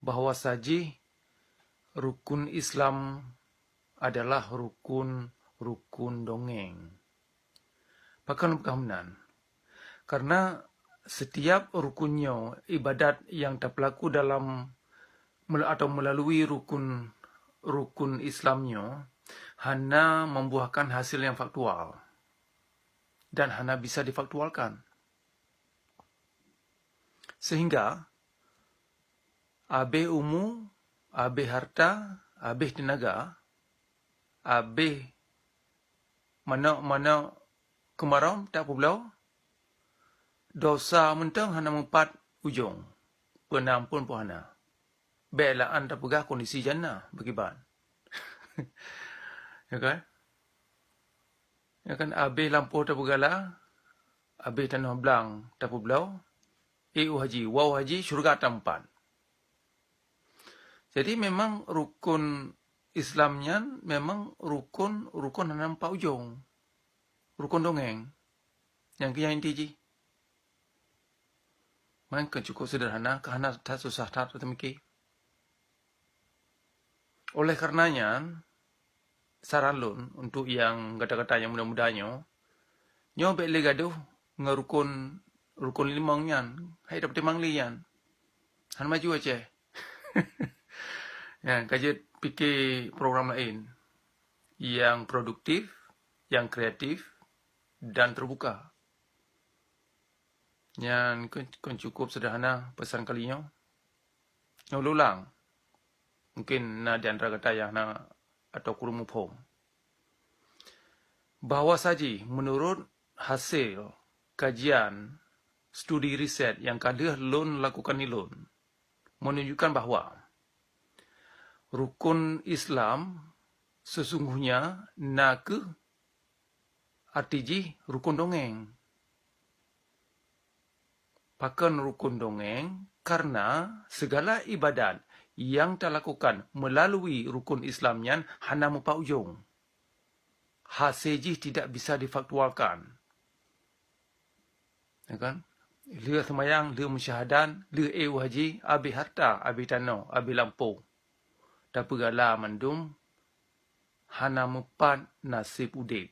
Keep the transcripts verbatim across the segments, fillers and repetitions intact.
bahwa sajih rukun Islam adalah rukun-rukun dongeng. Pakon peugah meunan? Karena setiap rukun nyoe, ibadat nyang tapeulaku dalam mel-, atau melalui rukun, rukun Islam nyoe, hana membuahkan hasil yang faktual dan hana bisa difaktualkan. Sehingga abéh umu, abéh harta, abéh teunaga, abéh manok-manok keumarom tapeubloe, dosa mantong hana meupat ujong, peunamphon pun hana. Bék la'an tapeugah kondisi jannah beukiban. Ya kan? Ya kan, abéh lampôh tapeugala, abéh tanoh blang tapeubloe, ék u haji, woe u haji, syeuruga tampat. Jadi memang rukun Islam nyan memang rukun, rukun hana nampak ujong. Rukun dongeng. Nyang keu nyang inti jih. Meunan keuh cukup sederhana, ka hana that susah that teumiké. Oleh karena nyan, saran lôn untuk nyang gata-gata nyang muda-muda nyoe, nyoe bék lé gadoh ngon rukun, rukun limong nyan, hai dapeutimang lé nyan. Hana maju Aceh. Nyan, ka jeuet pike program laén nyang produktif, nyang kreatif, dan terbuka. Nyan kon, kon cukup sederhana pesan kali nyoe. Nyoe ulang. Mungkin na di antara gata nyang na atau kureueng muphom. Bahwa saji menurut hasil kajian studi riset nyang ka lheueh lôn lakukan ilôn, menunjukkan bahwa rukun Islam sesungguhnya na kheueh arti jih rukun dongeng. Pakon rukun dongeng? Karena segala ibadat nyang talakukan melalui rukun Islam nyan hana meupat ujong. Hase jih tidak bisa difaktualkan. Ya kan? Lheueh seumayang, lheueh meusyahadat, lheueh ék u haji, abéh harta, abéh tanoh, abéh lampôh. Tapeugala mandum hana meupat naseb udeb.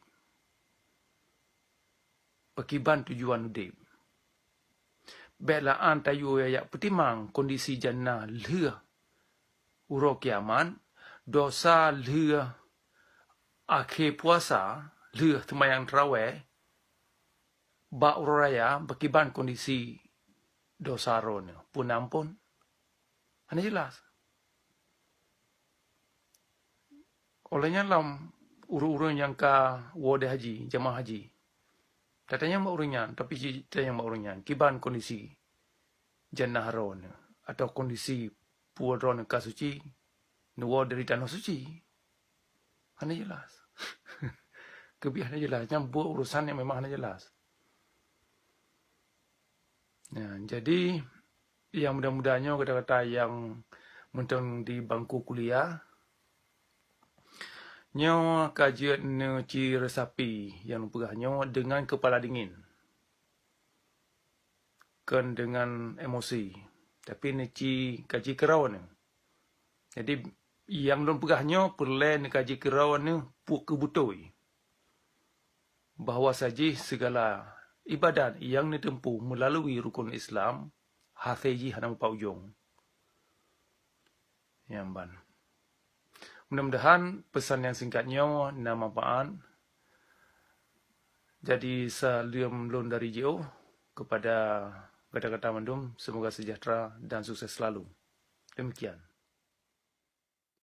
Pakriban tujuan udeb? Bék la'an tayue jak peutimang kondisi jannah lheueh uroe kiamat, dosa lheueh akhé puasa, lheueh seumayang tarawéh, bak uroe raya, pakriban kondisi dosa droeneuh, peue na amphon? Hana jelas. Óh lheueh nyan lam ureuëng-ureuëng nyang ka woe di haji, jamaah haji, tatanyong bak ureuëng nyan, tapi jitanyong bak ureuëng nyan, kiban kondisi jannah droeneuh atau kondisi peue droeneuh ka suci, neuwoe dari tanoh suci? Hana jelas. Keubiet hana jelas. Nyan buet urusan nyang memang hana jelas. Nah, jadi, nyang muda-muda nyoe, gata-gata nyang mantong di bangku kuliah, nyoe ka jeuet neuci resapi nyang lôn peugah nyoe deungon keupala dingin, kon deungon emosi, tapi neuci kaji keudroe neuh. Jadi, nyang lôn peugah nyoe peureulée neukaji keudroe neuh peue keuh beutôi bahwa sajih sigala ibadat nyang neuteumpuh meulalui rukon Islam, hase jih hana meupat ujong. Nyan ban. Mudah-mudahan peusan nyang singkat nyoe na manfaat. Jadi, saleuem lôn dari jiôh keupada gata-gata mandum, seumoga seujahteura dan sukses selalu. Demikian.